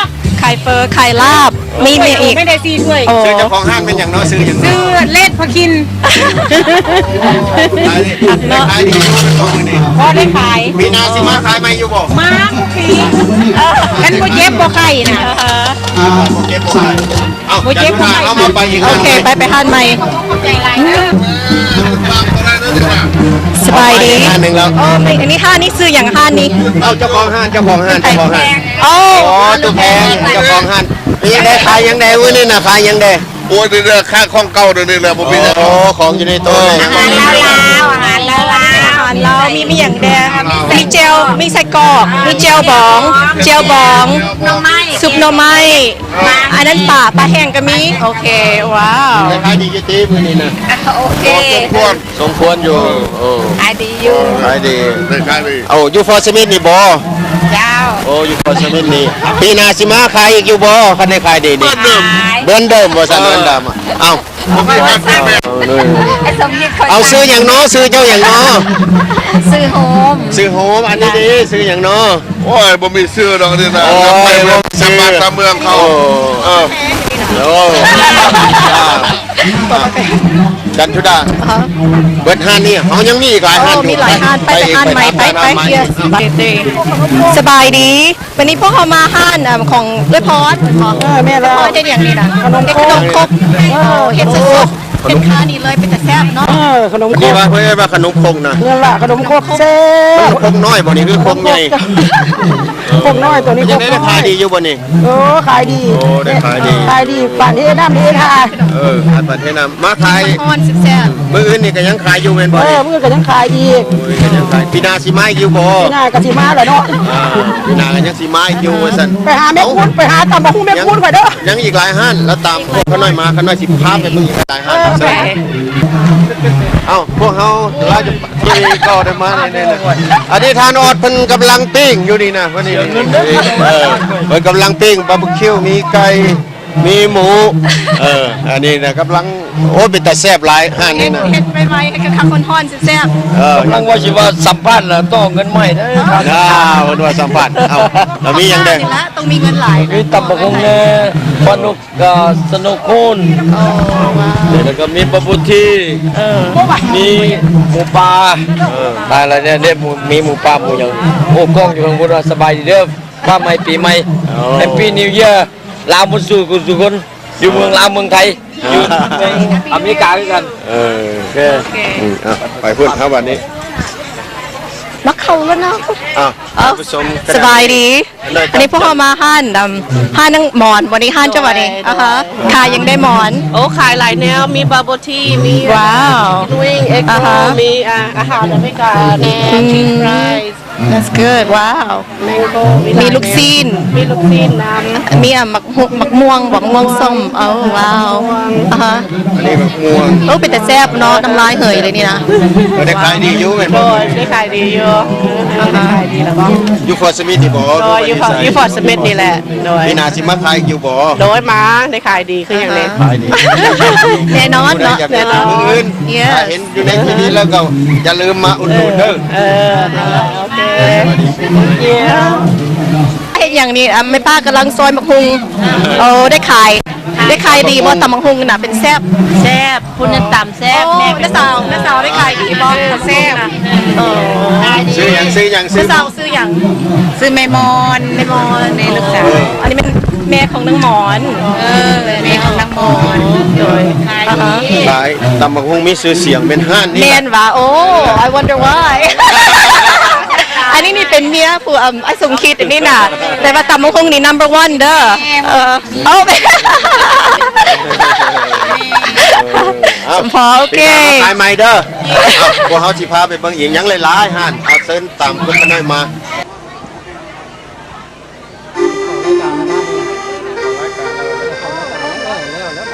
າຍເຟີ ຂາຍລາບ ຂາຍລາບ ມີ ມີຫຍັງອີກ? ໂອ້ ແມ່ນໄດ້ສີ່ຖ້ວຍ. ຊື່ເຈົ້າຂອງຮ້ານແມ່ນຫຍັງເນາະ? ຊື່ຫຍັງ? ຊື່ເລດພະຄິນ. ຄັກເນາະ ຂາຍດີຢູ່ບໍ່ມື້ນີ້? ບໍ່ໄດ້ຂາຍ. ປີໜ້າຊິມາຂາຍໃໝ່ຢູ່ບໍ່? ມາທຸກປີ ເອີ ຄັນບໍ່ເຈັບບໍ່ໄຂ້ນະ. ອ່າຮະ ບໍ່ເຈັບບໍ່ໄຂ້. ເອົ້າ ບໍ່ເຈັບບໍ່ໄຂ້ ເອົາມາໄປອີກ. ໂອເຄ ໄປ ໄປຮ້ານໃໝ່. ສະບາຍດີ. ຮ້ານໜຶ່ງແລ້ວ. ໂອ້ ອັນນີ້ຮ້ານນີ້ຊື່ຫຍັງ? ຮ້ານນີ້ ເອົ້າ ເຈົ້າຂອງຮ້ານ ເຈົ້າຂອງຮ້ານ ເຈົ້າຂອງຮ້ານ. ໂອ້ ໂອ້ ຕູ້ແພງ ເຈົ້າຂອງຮ້ານ. ເປັນຫຍັງແດ່? ຂາຍຫຍັງແດ່ມື້ນີ້ນະ? ຂາຍຫຍັງແດ່? ໂອ້ຍ ນີ້ແຫຼະ ຂາຍຂອງເກົ່າ ດຽວນີ້ແຫຼະ ບໍ່ມີຫຍັງ. ອໍ ຂອງຢູ່ໃນໂຕະ. ອາຫານລາວໆ ອາຫານລາວໆ ອາຫານລາວ. ມີ ມີຫຍັງແດ່? ມີແຈ່ວ ມີໄສ້ກອກ ມີແຈ່ວບອງ ແຈ່ວບອງ ໜໍ່ໄມ້ ຊຸບໜໍ່ໄມ້. ອັນນັ້ນປາ ປາແຫ້ງກໍມີ. ໂອເຄ ວ້າວ. ຂາຍດີຢູ່ຕິມື້ນີ້ນະ? ໂອເຄ ພໍສົມຄວນ ສົມຄວນຢູ່. ເອີ ຂາຍດີຢູ່ ຂາຍດີ ໄດ້ຂາຍດີ. ເອົາ ຢູ່ຟອສມິດນີ້ບໍ່? ເຈົ້າ. ໂອ້ ຢູ່ຟອສມິດນີ້ ປີໜ້າຊິມາຂາຍອີກຢູ່ບໍ່? ຄັນໄດ້ຂາຍດີນີ້ ເໝືອນເດີມ ເໝືອນເດີມວ່າຊັ້ນ. ເອີ ເໝືອນເດີມ. ເອົ້າ ເອົາ ຊື່ຫຍັງເນາະ? ຊື່ເຈົ້າຫຍັງເນາະ? ຊື່ໂຮມ ຊື່ໂຮມ. ອັນນີ້ເດ ຊື່ຫຍັງເນາະ? ໂອ້ຍ ບໍ່ມີຊື່ດອກນີ້ນະ. ໂອ້ຍ ບໍ່ມີຊື່ ຕາມບ້ານຕາມເມືອງເຂົາ. ເອີ ໂອ້ ຈັນສຸດາ ເບິດຮ້ານນີ້ ເຮົາຍັງມີອີກຫຼາຍຮ້ານຢູ່. ໂອ້ ມີຫຼາຍຮ້ານ ໄປ ໄປຮ້ານໃໝ່ ໄປ ໄປ ໄປ. ສະບາຍດີ. ວັນນີ້ພວກເຮົາມາຮ້ານ ເອີ ຂອງເອື້ອຍພອນ. ເອີ ແມ່ນແລ້ວ. ເອື້ອຍພອນເຮັດຫຍັງນີ້ນະ? ຂະໜົມຄົກ ເຮັດສົດໆ ເຮັດຄານີ້ເລີຍ ເປັນຕາແຊບເນາະ. ເອີ ຂະໜົມຄົກ ເພິ່ນວ່າ ເພິ່ນເອີ້ນວ່າຂະໜົມຄົກນະ. ນັ້ນລະ ຂະໜົມຄົກແຊບ. ຄົກນ້ອຍບໍ່ນີ້ ຄືຄົກໃຫຍ່? ຄົກນ້ອຍ ຕົວນີ້ຄົກນ້ອຍ. ເປັນຈັ່ງໃດ ຂາຍດີຢູ່ບໍ່ນີ້? ໂອ້ ຂາຍດີ. ໂອ້ ໄດ້ຂາຍດີ ຂາຍດີ ປານເທນ້ຳເທທ່າ. ເອີ ປານເທນ້ຳ ມາຂາຍ ຮ້ອນແຊບໆ. ມື້ອື່ນນີ້ກໍຍັງຂາຍຢູ່ແມ່ນບໍ່? ເອີ ມື້ອື່ນກໍຍັງຂາຍອີກ. ມື້ອື່ນກໍຍັງຂາຍ. ປີໜ້າຊິມາອີກຢູ່ບໍ່? ປີໜ້າກໍຊິມາແຫຼະເນາະ. ອ່າ ປີໜ້າກໍຍັງຊິມາອີກຢູ່ວ່າຊັ້ນ. ໄປຫາແມ່ຄູນ ໄປຫາຕຳບັກຫຸ່ງແມ່ຄູນຂ້ອຍເດີ. ຍັງອີກຫຼາຍຮ້ານ ລະຕາມຂ້ານ້ອຍມາ ຂ້ານ້ອຍຊິພາໄປເບິ່ງອີກຫຼາຍຮ້ານ. ເອີ ເອົ້າ ພວກເຮົາລາວຈະ ທີ່ກໍໄດ້ມາໃນ ໃນ ອັນນີ້ທ່ານອອດເພິ່ນກຳລັງປີ້ງຢູ່ນີ້ນະ. ເພິ່ນນີ້ ເອີ ເພິ່ນກຳລັງປີ້ງບາບີຄິວ ມີໄກ່ ມີໝູ. ເອີ ອັນນີ້ນະກຳລັງ ໂອ້ ເປັນຕາແຊບຫຼາຍຮ້ານນີ້ນະ. ເຮັດໄວໆ ເຮັດຄັກໆ ຮ້ອນໆ ແຊບໆ. ເອີ ກຳລັງວ່າຊິວ່າສຳພາດລະ ຕ້ອງເງິນໃໝ່ເດີ. ອ້າວ ເພິ່ນວ່າສຳພາດ. ເອົ້າ ລະມີຫຍັງແດ່? ຕ້ອງມີເງິນຫຼາຍນະ. ມີຕຳບັກຫຸ່ງແດ່ ປານຸກ ກະສະໜຸກຄູນ. ໂອ້ ວ້າວ. ແລ້ວກໍມີປາບູທີ. ເອີ ມີໝູປ່າ. ເອີ ຕາຍລະເນຍ ມີໝູປ່າ ໝູຫຍັງ. ໂອ້ ກ້ອງຢູ່ຂ້າງພຸ້ນວ່າ ສະບາຍດີເດີ ຟ້າໃໝ່ປີໃໝ່. ໂອ້ Happy New Year ລາວໝົດສູ່ຜູ້ສູ່ຄົນ ຢູ່ເມືອງລາວ ເມືອງໄທ ຢູ່ເມືອງອາເມລິກາຄືກັນ. ເອີ ໂອເຄ ອືມ ເອົາ ໄປພຸ້ນເຮົາບັດນີ້. ມາຂ ເຂົາລະນະ ອ້າວ ເອົ້າ ທ່ານຜູ້ຊົມ ສະບາຍດີ. ອັນນີ້ພວກເຮົາມາຮ້ານ ອຳ ຮ້ານນາງໝອນ ບໍ່ນີ້ຮ້ານເຈົ້າບໍ່ນີ້? ໂດຍ ອາຮະ ໂດຍ ຂາຍຫຍັງໄດ້ໝອນ? ໂອ້ ຂາຍຫຼາຍແນວ ມີບາໂບທີ ມີ ວ້າວ ກິນວິ້ງ ເອັກໂຣ ອາຮະ ມີ ອາ ອາຫານອາເມລິກາແດ່ ອືມ ຊີສໄຟຣາຍ That's good ວ້າວ ແມງໂກ້ ມີຫຼາຍ ມີລູກຊີ້ນ ມີລູກຊີ້ນນຳ ມີ ອາ ໝາກ ໝາກມ່ວງບໍ ໝາກມ່ວງສົ້ມ ເອົາ ວ້າວ ອາຮະ ອັນນີ້ໝາກມ່ວງ ໂອ້ ເປັນຕາແຊບເນາະ ນ້ຳລາຍເຫີຍເລີຍນີ້ນະ ເອີ ໄດ້ຂາຍດີຢູ່ແມ່ນບໍ່? ໂດຍ ໄດ້ຂາຍດີຢູ່ ເອີ ໄດ້ຂາຍດີແລ້ວກໍ ຢູ່ຟອດສະມິດນີ້ບໍ່? ໂດຍ ຢູ່ຟອດ ຢູ່ຟອດສະມິດນີ້ແຫຼະ ໂດຍ ປີໜ້າຊິມາຂາຍອີກຢູ່ບໍ່? ໂດຍ ມາ ໄດ້ຂາຍດີຄືຫຍັງເດ ອາຮະ ຂາຍດີ ແນ່ນອນເນາະ ຜູ້ໃດຢາກໄດ້ ແນ່ນອນ ມື້ອື່ນ Yes ຖ້າເຫັນຢູ່ໃນທີ່ນີ້ແລ້ວກໍຢ່າລືມມາອຸດໜູນເດີ ເອີ ເອີ ໂອເຄ ເຮັດຫຍັງນີ້? ອາ ແມ່ປ້າກຳລັງຊອຍໝາກຫຸ່ງ ໂອ້ ໄດ້ຂາຍ ໄດ້ຂາຍດີບໍ່? ຕຳໝາກຫຸ່ງນະເປັນແຊບ ແຊບ ຜູ້ນັ້ນຕຳແຊບ ໂອ້ ແມ່ ນ້າສາວ ນ້າສາວໄດ້ຂາຍດີບໍ່? ແຊບ ເອີ ຊື່ຫຍັງ? ຊື່ຫຍັງ? ຊື່ ນ້າສາວຊື່ຫຍັງ? ຊື່ແມ່ມອນ ແມ່ມອນ ແມ່ລູກສາວ ອັນນີ້ແມ່ນແມ່ຂອງນາງໝອນ ເອີ ແມ່ຂອງນາງໝອນ ໂດຍ ຂາຍ ອາຮະ ຂາຍ ຕຳໝາກຫຸ່ງມີຊື່ສຽງ ແມ່ນຮ້ານນີ້ ແມ່ນຫວາ? ໂອ້ I wonder why ອັນນີ້ນີ້ເປັນເມຍຜູ້ ອາ ອ້າຍສົມຄິດອັນນີ້ນະ ແຕ່ວ່າຕຳໝາກຫຸ່ງນີ້ number one ເດີ ເອີ ໂອ້ ເອີ ເອົາ ສົມພໍ ໂອເຄ ປີໜ້າມາຂາຍໃໝ່ເດີ ເອົາ ພວກເຮົາຊິພາໄປເບິ່ງອີກ ຍັງຫຼາຍໆຮ້ານ ເອົາ ເຊີນຕາມຄຸນຂ້ານ້ອຍມາ.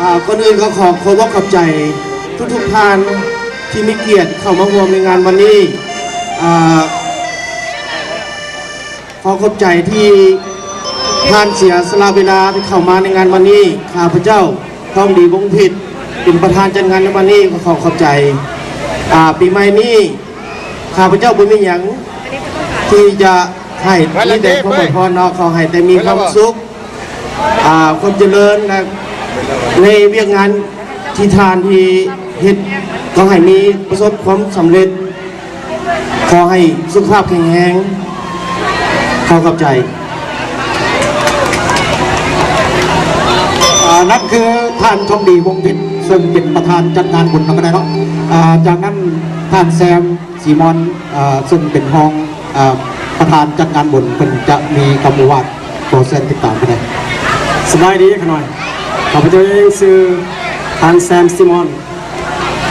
ອ່າ ກ່ອນອື່ນກໍຂໍຂອບອົກຂອບໃຈທຸກໆທ່ານທີ່ມີກຽດເຂົ້າມາຮ່ວມໃນງານວັນນີ້ ອ່າ ຂໍຂອບໃຈທີ່ທ່ານເສຍສະຫຼະເວລາທີ່ເຂົ້າມາໃນງານວັນນີ້. ຂ້າພະເຈົ້າ ທອງດີ ວົງພິດ ເປັນປະທານຈັດງານໃນວັນນີ້ ກໍຂໍຂອບໃຈ. ອ່າ ປີໃໝ່ນີ້ ຂ້າພະເຈົ້າບໍ່ມີຫຍັງທີ່ຈະໃຫ້ ມີແຕ່ຄວາມອວຍພອນເນາະ ຂໍໃຫ້ແຕ່ມີຄວາມສຸກ ອ່າ ຄວາມຈະເລີນ ແລະ ໃນວຽກງານທີ່ທ່ານທີ່ເຮັດ ຂໍໃຫ້ມີປະສົບຄວາມສຳເລັດ ຂໍໃຫ້ສຸຂະພາບແຂງແຮງ. ຂໍຂອບໃຈ. ອ່າ ນັ້ນຄືທ່ານທອງດີ ວົງພິດ ເຊິ່ງເປັນປະທານຈັດງານບຸນເນາະ ກໍໄດ້ເນາະ. ອ່າ ຈາກນັ້ນທ່ານແຊມ ສີມອນ ເຊິ່ງເປັນຮອງ ເອີ ປະທານຈັດງານບຸນ ເພິ່ນຈະມີຄຳໂອວາດ ຂໍເຊີນຕິດຕາມໄດ້. ສະບາຍດີຂ້ານ້ອຍ. ຂ້າພະເຈົ້າເອງຊື່ທ່ານແຊມ ສີມອນ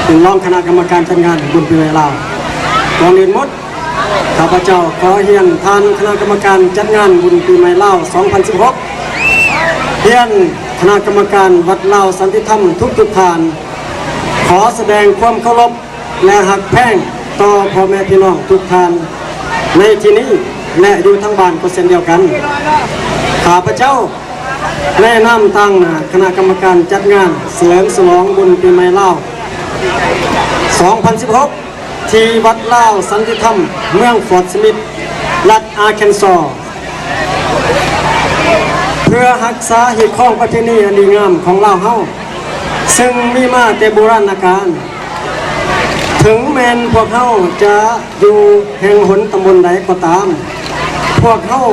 ເປັນຮອງຄະນະກຳມະການຈັດງານບຸນປີໃໝ່ລາວ. ກ່ອນອື່ນໝົດ ຂ້າພະເຈົ້າຂໍຮຽນທ່ານຄະນະກຳມະການຈັດງານບຸນປີໃໝ່ລາວສອງພັນສິບຫົກ ຮຽນຄະນະກຳມະການວັດລາວສັນຕິທຳທຸກໆທ່ານ ຂໍສະແດງຄວາມເຄົາລົບ ແລະ ຮັກແພງຕໍ່ພໍ່ແມ່ພີ່ນ້ອງທຸກທ່ານໃນທີ່ນີ້ ແລະ ຢູ່ທາງບ້ານກໍເຊັ່ນດຽວກັນ. ຂ້າພະເຈົ້າ ໃນນາມຕາງໜ້າຄະນະກຳມະການຈັດງານສະເຫຼີມສະຫຼອງບຸນປີໃໝ່ລາວສອງພັນສິບຫົກ ທີ່ວັດລາວສັນຕິທຳ ເມືອງຟອດສະມິດ ລັດອາແຄນຊໍ ເພື່ອຮັກສາຮີດຄອງປະເພນີອັນດີງາມຂອງລາວເຮົາ ເຊິ່ງມີມາແຕ່ບູຮານນະການ. ເຖິງແມ່ນພວກເຮົາຈະຢູ່ແຫ່ງຫົນຕຳບົນໃດກໍຕາມ, ພວກເຮົາ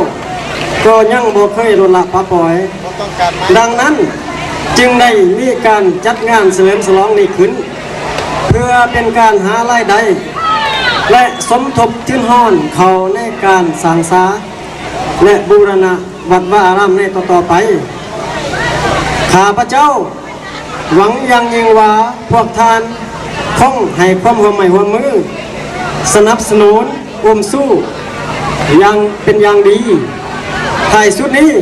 ກໍຍັງບໍ່ເຄີຍລົດລະປະປ່ອຍ. ດັ່ງນັ້ນຈຶ່ງໄດ້ມີການຈັດງານສະເຫຼີມສະຫຼອງນີ້ຂຶ້ນ ເພື່ອເປັນການຫາລາຍໄດ້ ແລະ ສົມທົບທຶນຮອນເຂົ້າໃນການສ້າງສາ ແລະ ບູລະນະວັດວາອາຣາມໃນຕໍ່ໆໄປ. ຂ້າພະເຈົ້າຫວັງຢ່າງຍິ່ງວ່າພວກທ່ານຄົງໃຫ້ຄວາມຮ່ວມໄມ້ຮ່ວມມື ສະໜັບສະໜູນ ອຸມຊູ ຢ່າງເປັນຢ່າງດີ. ທ້າຍສຸດນີ້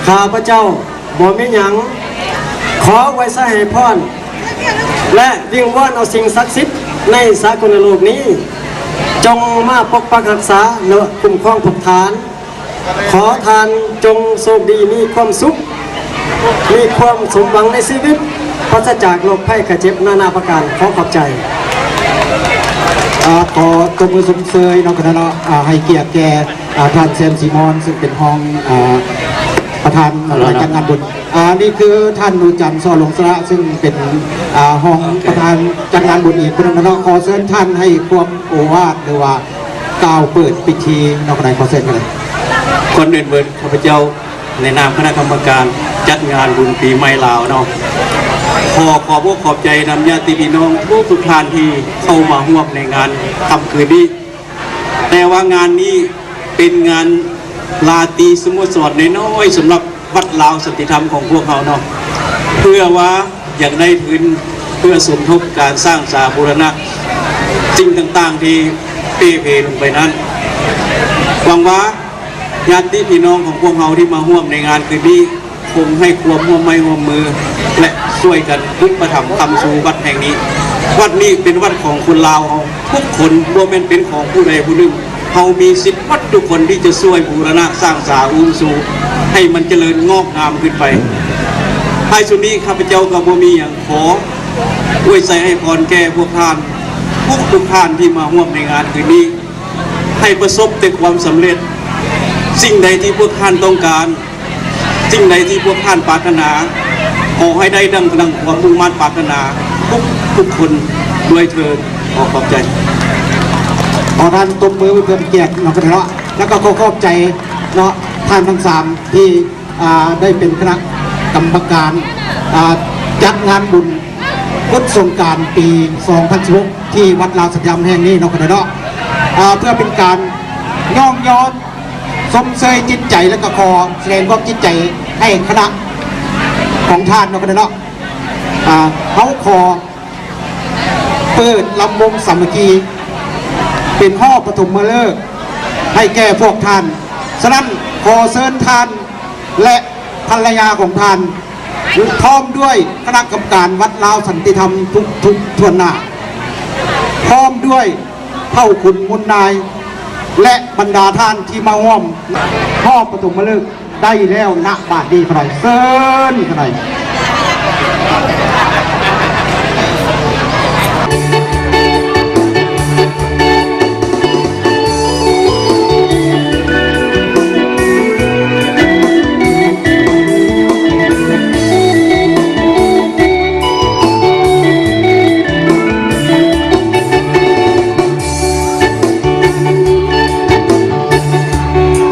ຂ້າພະເຈົ້າບໍ່ມີຫຍັງ ຂໍອວຍໄຊໃຫ້ພອນ ແລະ ວິງວອນເອົາສິ່ງສັກສິດໃນສາກົນນະໂລກນີ້ ຈົ່ງມາປົກປັກຮັກສາ ແລະ ຄຸ້ມຄອງພວກທ່ານ. ຂໍທ່ານຈົ່ງໂຊກດີ ມີຄວາມສຸກ ມີຄວາມສົມຫວັງໃນຊີວິດ ປາສະຈາກໂລກໄພໄຂ້ເຈັບນານາປະການ. ຂໍຂອບໃຈ. ອ່າ ຂໍຕົບມືຊົມເຊີຍເນາະ ຄະນະເນາະ ອ່າ ໃຫ້ກຽດແກ່ ອ່າ ທ່ານແຊມ ສີມອນ ເຊິ່ງເປັນຮອງ ອ່າ ປະທານ ອ່າ ຈັດງານບຸນ. ອ່າ ນີ້ຄືທ່ານໜູຈັນ ສໍຫຼວງສະຫຼະ ເຊິ່ງເປັນ ອ່າ ຮອງປະທານຈັດງານບຸນອີກຄົນໜຶ່ງເນາະ. ຂໍເຊີນທ່ານໃຫ້ຄວາມໂອວາດ ຫຼືວ່າ ກ່າວເປີດພິທີເນາະ ກໍໄດ້ ຂໍເຊີນກັນເລີຍ. ກ່ອນອື່ນເບີດ ຂ້າພະເຈົ້າ ໃນນາມຄະນະກຳມະການຈັດງານບຸນປີໃໝ່ລາວເນາະ ຂໍຂອບອົກຂອບໃຈນຳຍາດຕິພີ່ນ້ອງທຸກໆທ່ານທີ່ເຂົ້າມາຮ່ວມໃນງານຄ່ຳຄືນນີ້. ແຕ່ວ່າງານນີ້ເປັນງານລາຕີສະໂມສອນນ້ອຍໆ ສຳລັບວັດລາວສັນຕິທຳຂອງພວກເຮົາເນາະ ເພື່ອວ່າຢາກໄດ້ທຶນເພື່ອສົມທົບການສ້າງສາບູລະນະສິ່ງຕ່າງໆທີ່ເປ່ເພລົງໄປນັ້ນ. ຫວັງວ່າຍາດຕິພີ່ນ້ອງຂອງພວກເຮົາທີ່ມາຮ່ວມໃນງານຄືນນີ້ ຄົງໃຫ້ຄວາມຮ່ວມໄມ້ຮ່ວມມື ແລະ ຊ່ວຍກັນອຸປະຖຳຄ້ຳຊູວັດແຫ່ງນີ້. ວັດນີ້ເປັນວັດຂອງຄົນລາວເຮົາທຸກຄົນ, ບໍ່ແມ່ນເປັນຂອງຜູ້ໃດຜູ້ໜຶ່ງ. ເຮົາມີສິດໝົດທຸກຄົນທີ່ຈະຊ່ວຍບູລະນະສ້າງສາອຸມຊູໃຫ້ມັນຈະເລີນງອກງາມຂຶ້ນໄປ. ທ້າຍສຸດນີ້ ຂ້າພະເຈົ້າກໍບໍ່ມີຫຍັງ, ຂໍອວຍໄຊໃຫ້ພອນແກ່ພວກທ່ານທຸກໆທ່ານທີ່ມາຮ່ວມໃນງານຄືນນີ້. ໃຫ້ປະສົບແຕ່ຄວາມສຳເລັດ. ສິ່ງໃດທີ່ພວກທ່ານຕ້ອງການ, ສິ່ງໃດທີ່ພວກທ່ານປາດຖະໜາ, ຂໍໃຫ້ໄດ້ດັ່ງ ດັ່ງຄວາມມຸ່ງມາດປາດຖະໜາທຸກ ທຸກຄົນດ້ວຍເທີ້ນ. ຂໍຂອບໃຈ. ຂໍທ່ານຕົບມືເພື່ອເປັນກຽດເນາະ ເນາະ ແລ້ວກໍຂໍຂອບໃຈເນາະ ທ່ານທັງສາມທີ່ ອ່າ ໄດ້ເປັນຄະນະກຳມະການ ອ່າ ຈັດງານບຸນບຸນສົງການປີສອງພັນສິບຫົກ ທີ່ວັດລາວສັນຕິທຳແຫ່ງນີ້ເນາະ ຄະນະເນາະ. ອ່າ ເພື່ອເປັນການຍ້ອງຍ້ອນຊົມເຊີຍຈິດໃຈ ແລະ ກໍຂໍສະແດງຄວາມຈິດໃຈໃຫ້ຄະນະຂອງທ່ານເນາະ ຄະນະເນາະ. ອ່າ ເຮົາຂໍ ເປີດລຳວົງສາມັກຄີ ເປັນຫໍປະຖົມມະເລີກໃຫ້ແກ່ພວກທ່ານ. ສະນັ້ນ ຂໍເຊີນທ່ານ ແລະ ພັນລະຍາຂອງທ່ານ ພ້ອມດ້ວຍຄະນະກຳມະການວັດລາວສັນຕິທຳທຸກໆຖ້ວນໜ້າ, ພ້ອມດ້ວຍເຜົ່າຂຸນມູນນາຍ ແລະ ບັນດາທ່ານທີ່ມາຮ່ວມຫໍປະຖົມມະເລີກ ໄດ້ແລ້ວ ນະບາດນີ້ ຂະໜ້ອຍ ເຊີນ ຂະໜ້ອຍ.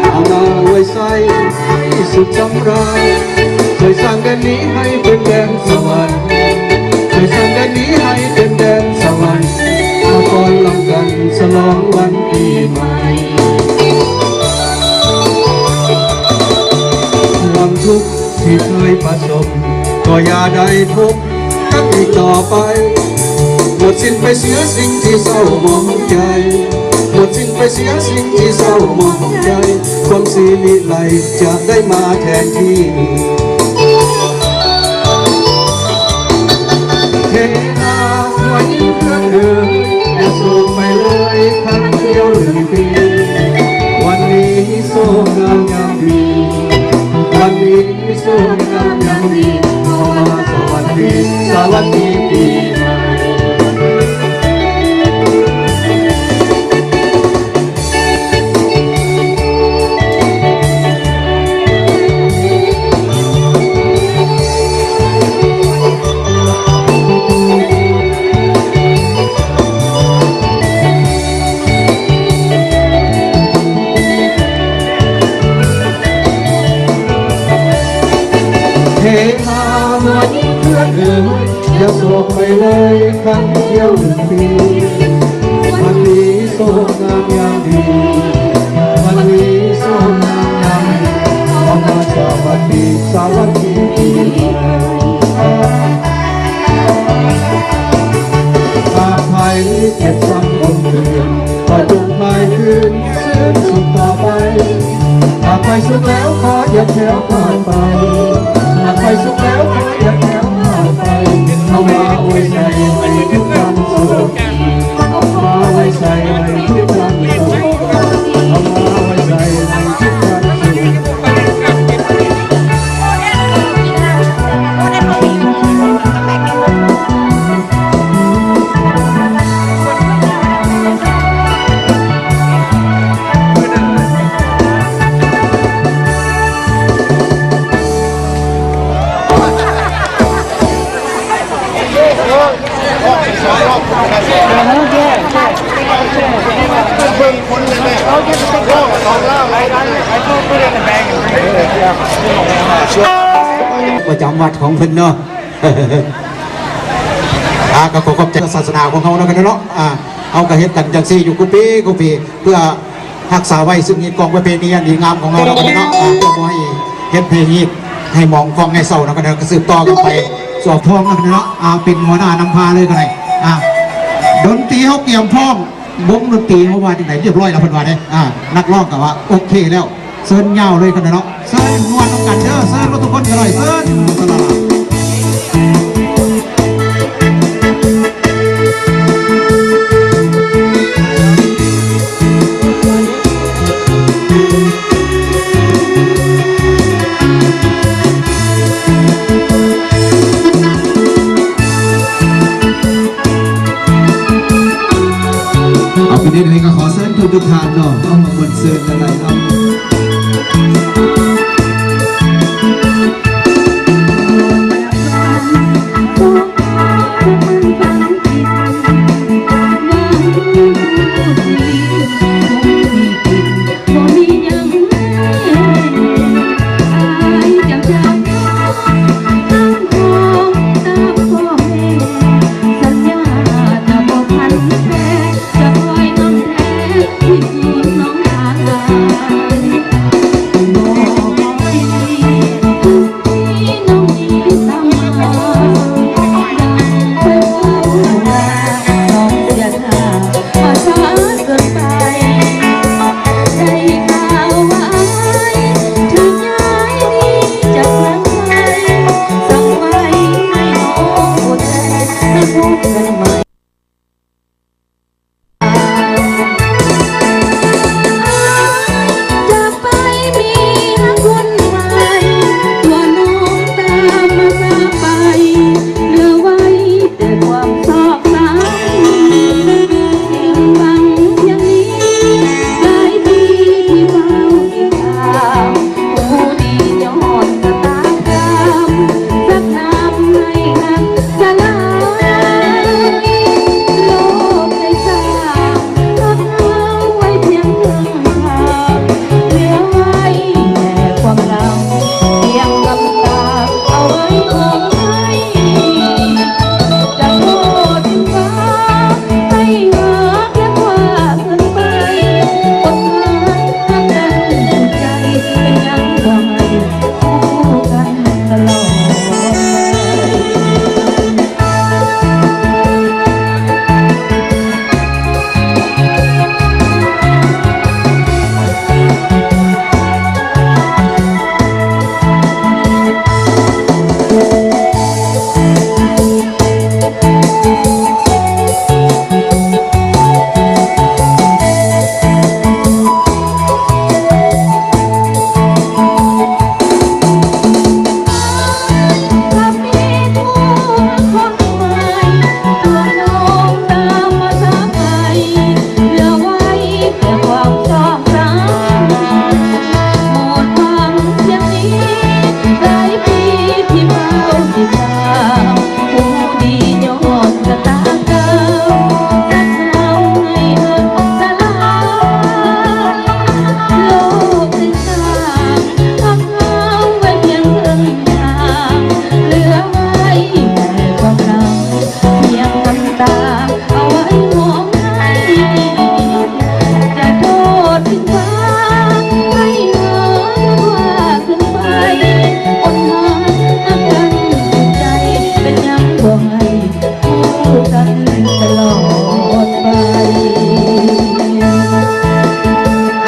ເອົາມາອວຍໄຊ ໃຫ້ສຸກສຳລານ, ຊ່ວຍສ້າງແດນນີ້ໃຫ້ເປັນແດນສະຫວັນ, ຊ່ວຍສ້າງແດນນີ້ໃຫ້ເປັນແດນສະຫວັນ, ມາຟ້ອນລຳກັນສະຫຼອງວັນປີໃໝ່. ຄວາມທຸກທີ່ເຄີຍປະສົບ ກໍຢ່າໄດ້ພົບກັນອີກຕໍ່ໄປ, ໝົດສິ້ນໄປເສຍສິ່ງທີ່ເສົ້າໝອງໃຈ, ໝົດສິ້ນໄປເສຍສິ່ງທີ່ເສົ້າໝອງໃຈ, ຄວາມສີວິໄລຈະໄດ້ມາແທນທີ່. ເຮຮາ ຄວນເພື່ອນເອີຍ, ຢ່າໂສກໄປເລີຍຄັ້ງດຽວໜຶ່ງປີ, ວັນນີ້ໂຊກງາມຍາມດີ, ວັນນີ້ ມີໂຊກງາມຍາມດີ, ເຂົ້າມາສະຫວັດດີ, ສະຫວັດດີປີໃໝ່. ເຮຮາ ມວນເພື່ອນເອີຍ, ຢ່າໂສກໄປເລີຍຄັ້ງດຽວໜຶ່ງປີ, ວັນນີ້ໂຊກງາມຍາມດີ, ວັນນີ້ໂຊກງາມຍາມດີ, ເຂົ້າມາສະຫວັດດີ, ສະຫວັດດີປີໃໝ່. ຫາກໃຜເຈັບຊ້ຳຄົນອື່ນ, ກໍຈົ່ງພາຍຄືນຊື່ນສຸກຕໍ່ໄປ. ຫາກໃຜສຸກແລ້ວ ຂໍຢ່າແຄ້ວຄາດໄປ, ຫາກໃຜສຸກແລ້ວ ຂໍຢ່າແຄ້ວຄາດໄປ. ເຮົາມາອວຍໄຊໃຫ້ທຸກທ່ານໂຊກດີ, ເຮົາມາອວຍໄຊໃຫ້ທຸກທ່ານໂຊກດີ, ເຮົາມາອວຍໄຊໃຫ້ທຸກທ່ານໂຊກດີ. ປະຈຳວັດຂອງເພິ່ນເນາະ. ອ່າ ກໍຂໍຂອບໃຈສາສະໜາຂອງເຮົາເນາະ ກັນເນາະ. ອ່າ ເຮົາກໍເຮັດກັນຈັ່ງຊີ້ຢູ່ຄູ່ປີ ຄູ່ປີ ເພື່ອ ຮັກສາໄວ້ ຊຶ່ງຮີດຄອງປະເພນີອັນດີງາມຂອງເຮົາເນາະ ບັດນີ້ເນາະ ອ່າ ເພື່ອບໍ່ໃຫ້ເຮັດໃຫ້ຮີດໃຫ້ໝອງຄອງໃຫ້ເຊົາເນາະ ກະເດີກະສືບຕໍ່ກັນໄປ ຊົ່ວພວງເນາະ ເນາະ ອ່າ ເປັນຫົວໜ້ານຳພາເລີຍກະໄດ້ ອ່າ ດົນຕີເຮົາກຽມພ້ອມ ວົງດົນຕີເຮົາວ່າຈັ່ງໃດ ຮຽບຮ້ອຍແລ້ວເພິ່ນວ່າເດ້ ອ່າ ນັກຮ້ອງກະວ່າໂອເຄແລ້ວ ເຊີນຍາວເລີຍກະໄດ້ເນາະ ເຊີນມ່ວນນຳກັນເດີ ເຊີນໝົດທຸກຄົນກະໄດ້ ເຊີນ ເອົາ ເປັນແນວໃດກະຂໍເຊີນທຸກໆທ່ານເນາະ ເອົາ ມາມ່ວນຊື່ນກັນໄດ້ເນາະ.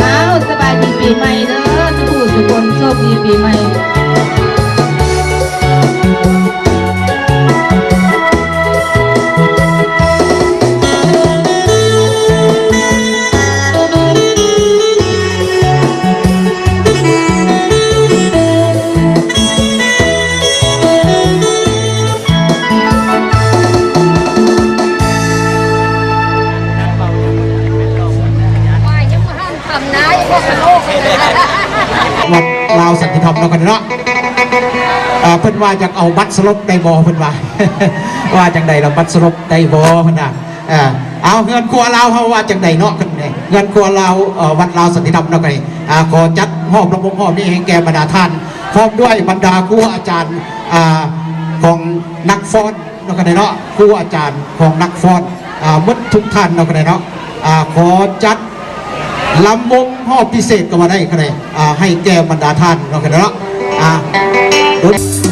ອ້າວ ສະບາຍດີປີໃໝ່ເດີ ສູ່ຜູ້ສູ່ຄົນ ໂຊກດີປີໃໝ່. ວັດລາວສັນຕິທຳເນາະ ກັນເນາະ ເອີ ເພິ່ນວ່າຢາກເອົາບັດສະຫຼົບໄດ້ບໍ່ ເພິ່ນວ່າ ວ່າຈັ່ງໃດລະ ບັດສະຫຼົບໄດ້ບໍ່ ເພິ່ນວ່າ ເອີ ເອົາ ເຮືອນຄົວລາວເຮົາວ່າຈັ່ງໃດເນາະ ເຮືອນຄົວລາວ ເອີ ວັດລາວສັນຕິທຳເນາະ ກັນນີ້ ອ່າ ຂໍຈັດຮອບລຳວົງຮອບນີ້ໃຫ້ແກ່ບັນດາທ່ານ ພ້ອມດ້ວຍບັນດາຄູອາຈານ ອ່າ ຂອງນັກຟ້ອນ ເນາະ ກັນໄດ້ເນາະ ຄູອາຈານຂອງນັກຟ້ອນ ອ່າ ໝົດທຸກທ່ານເນາະ ກັນໄດ້ເນາະ ອ່າ ຂໍຈັດ ລຳວົງຮອບພິເສດກໍວ່າໄດ້ ຄະແນນ ອ່າ ໃຫ້ແກ່ບັນດາທ່ານເນາະ ຄະແນນເນາະ ອ່າ.